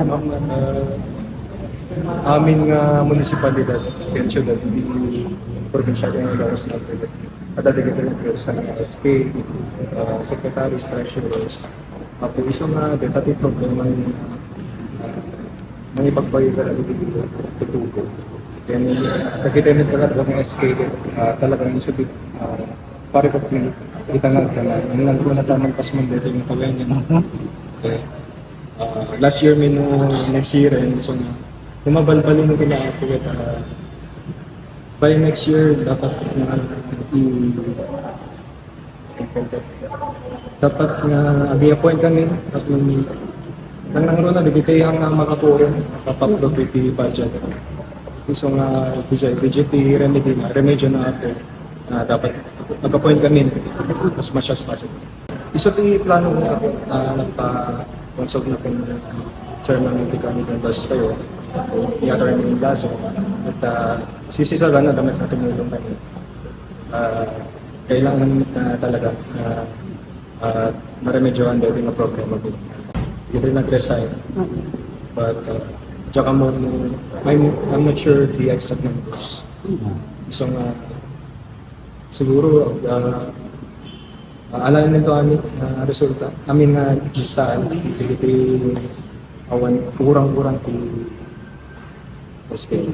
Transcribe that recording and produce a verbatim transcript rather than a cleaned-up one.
Ma'am, ah, amin nga munisipalidad, ken siyudad, di probinsya ken Negros Oriental, adda dagiti nagresign nga S K, ah, secretaries, treasurers. Apo, isu nga dagiti problema nga, ah, mangipagbayo kadagiti tutubo. Ken dagiti nagkakadua nga S K, ah, talagang isu ti, ah, pare ko ken ita nga agdanay. Ang nagkuna tamang pasmon dito yung pagganyan. Okay. Ah, last year mi no next year, and so, kumabalbalin ko na ako, ah, by next year, dapat na i-, dapat nga agi-appoint kami, at nang, nang nangruna, di kita yang nga makakurin, makapaprove iti budget. So nga, B J, B J T remedy na, remedyo na ako, na dapat mag-appoint kami as much as possible. Isu ti plano nga, ah, nagpa-consult na ken chairman ng Committee on Budget kayo, ni Attorney Lasso, at, ah, sisisagan na damit na tumulong kami. Ah, kailangan na talaga, ah, ah, maremedyohan dito nga problema ko. Dito nag-resign. But, uh, tsaka mo, I'm, I'm not sure the exact numbers. So nga, siguro, uh, uh, alam nito amin, uh, resulta, amin nga listahan, iti awan, kurang-kurang ti S K.